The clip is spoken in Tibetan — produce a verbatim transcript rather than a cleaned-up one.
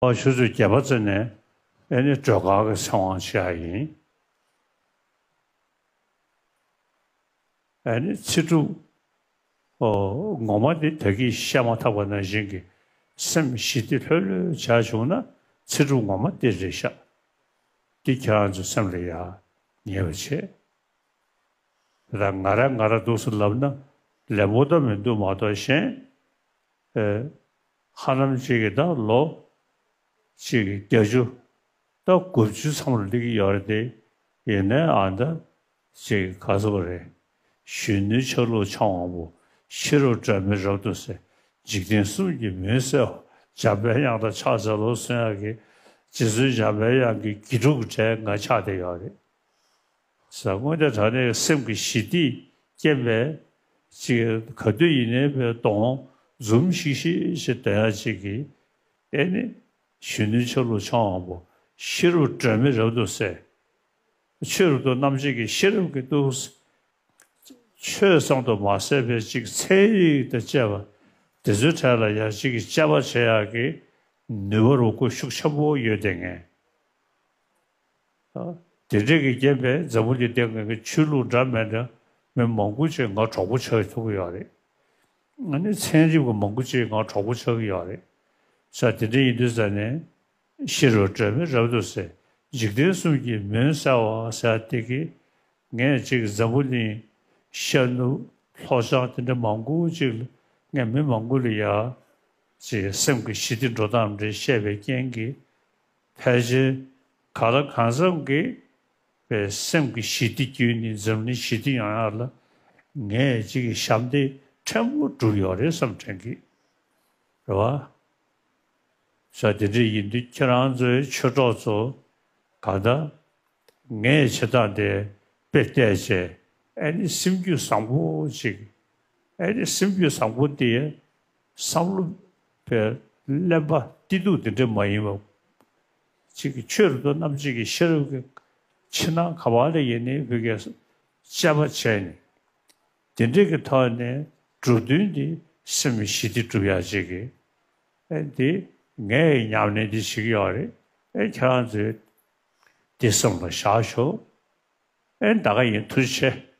ཨོ་ཆུ་ཚོད་བརྒྱད་པ་ཙམ་ནས་ཨེ་ནི་སྒྲོལ་དཀར་གྱི་ཚེ་དབང་བྱེད་ཡ་ཡིན། ཨེ་ནི་ཚེ་སྒྲུབ་ཨོ་ངོ་མ་དེ་ད་གིན་བཤད་མ་ཐག་པ་ནང་བཞིན་གྱི་སེམས་ཞི་བདེ་ལྷོད་ལྷོད་བྱས་བྱུང་ན་ཚེ་སྒྲུབ་ངོ་མ་དེ་རེད་ཤག་དེ་ཁྱེད་རང་ཚོ་སེམས་ལ་ཡ་ངེས་པ་བྱེད། ད་ང་ར་ང་ར་འདུག་སེ་ལབ་ན་ལན་པོ་ད་མི་འདུག་མ་གཏོགས་གཞན། ཨེ། ཧ་ལམ་ཅིག་གི་ད་ལོ་ཅིག་གི་བརྒྱད་ཅུ་ད་དགུ་བཅུ་མཚམས་ལ་སླེབས་ཀྱི་ཡོད་རེད་དེ། ཡིན་ནའི་ཨ་ད་ཅིག་ག་ཚོད་རེད། གཞོན་ནུའི་ཆ་ལུགས་འཆང་བ་པོ། ཤེས་རབ་སྒྲོན་མེ་རབ་ཏུ་གསལ། འཇིག་རྟེན་གསུམ་གྱི་མུན་སེལ་བ། འཇམ་པའི་དབྱངས་དང་ཕྱག་འཚལ་ལོ་གསུང་ཡག་གི། རྗེ་བཙུན་འཇམ་པའི་དབྱངས་ཀྱི་དགེ་ཕྲུག་གྲས་ང་ཆགས་བསྡད་ཡོད་རེད། ས་དངོས་གནས་དྲང་གནས་སེམས་ཀྱི་ཞི་བདེ་སྐྱེན་པའི་ཅིག་ག་དུས་ཡིན་ནའི་པའི་གདོང་འཛུམ་ཤིག་ཤིག་ཞིག་སྟོན་ཡ་ཅིག་གི་ཨེ་ནི་གཞོན་ནུའི་ཆ་ལུགས་འཆང་བ་པོ། ཤེས་རབ་སྒྲོན་མེ་རབ་ཏུ་གསལ། ཆོས་རབ་ཏུ་རྣམ་འབྱེད་ཀྱི་ཤེས་རབ་ཀྱི་ཏུ་ཆོས་ཙམ་དུ་མ་ཟད་པའི་ཅིག་ཚན་རིག་དང་བཅས་པ་དེ་ཚོའི་གྲས་ལ་ཡ་ཅིག་གི་དཔྱད་པ་བྱེད་ཡག་གི་ནུས་པ་རུ་སྐུ་ཤུགས་ཆེན་པོ་ཡོད་དེ་ངས། དེ་འདྲས་ཀྱི་རྐྱེན་པས་འཛམ་བུ་གླིང་སྟེང་གི་ཆོས་ལུགས་འདྲ་མི་འདྲ་མི་མང་པོ་ཅིག་ང་གྲོགས་པོ་ཆགས་ཐུབ་ཀྱི་ཡོད་རེད། ཨ་ནི་ཚན་རིག་པ་མང་པོ་ཅིག་ང་གྲོགས་པོ་ཆགས་ཀྱི་ཡོད་རེད། ས་དེ་འདྲས་ཡིན་དུས་ས་ནས་ཤེས་རབ་སྒྲོན་མེ་རབ་ཏུ་གསལ། འཇིག་རྟེན་གསུམ་གྱི་མུན་སེལ་བ་ཟེར་དེ་གི་ངས་ཅིག་འཛམ་བུ་གླིང་ཤར་ནུབ་ལྷོ་བྱང་དེ་འདྲ་མང་པོ་ཅིག་ངས་མི་མང་པོ་ལ་ཡ་ཅིག་སེམས་ཀྱི་ཞི་བདེ་འགྲོ་སྟངས་འདྲ་བཤད་པའི་རྐྱེན་གྱིས། ཕལ་ཆེར་གང་ལ་གང་འཚམ་གྱིས་པའི་སེམས་ཀྱི་ཞི་བདེ་བརྒྱུད་ནས་འཛམ་གླིང་ཞི་བདེ་ཡོང་ཡག་ལ་ངས་ཅིག་གི་ཞབས་འདེགས་ཕྲན་བུ་བསྒྲུབས་ཡོད་རེད་བསམ་དྲན་གྱི་རེད་བ། ས་དེ་འདྲ་ཡིན་དུས་ཁྱེད་རང་ཚོའི་ཆོས་གྲོགས་ཚོ་གང་ལྟར་ངས་བྱེད་སྟངས་དེ་དཔེ་བལྟས་བྱས་ཨེ་ནི་སེམས་རྒྱུད་བཟང་པོ་ཅིག་ཨེ་ནི་སེམས་རྒྱུད་བཟང་པོ་དེ་བསམ་བློ་བའི་གླེན་པ་སྐྱིད་སྡུག་དེ་འདྲ་མ་ཡིན་པ། ཅིག་གི་ཆོས་རབ་ཏུ་རྣམ་འབྱེད་ཀྱི་ཤེས་རབ་ཀྱི་ཕྱི་ནང་ག་བ་ལ་ཡིན་ནའི་བོད་སྐད་དཔྱད་པ་བྱས་ནས་དེ་འདྲས་ཀྱི་ཐོག་ནས་འགྲོ་དོན་འདི་སེམས་ཞི་བདེ་སྒྲུབ་ཡག་ཅིག་གི་ཨེ་འདི་ངའི་ཉམས་ལེན་འདི་བྱེད་ཀྱི་ཡོད་རེད། ཨེ་ཁྱེད་རང་ཚོས་འདི་སེམས་ལ་བཞག་ཤོག་ཨེ་ད་ག་ཡིན། ཐུགས་རྗེ་ཆེ།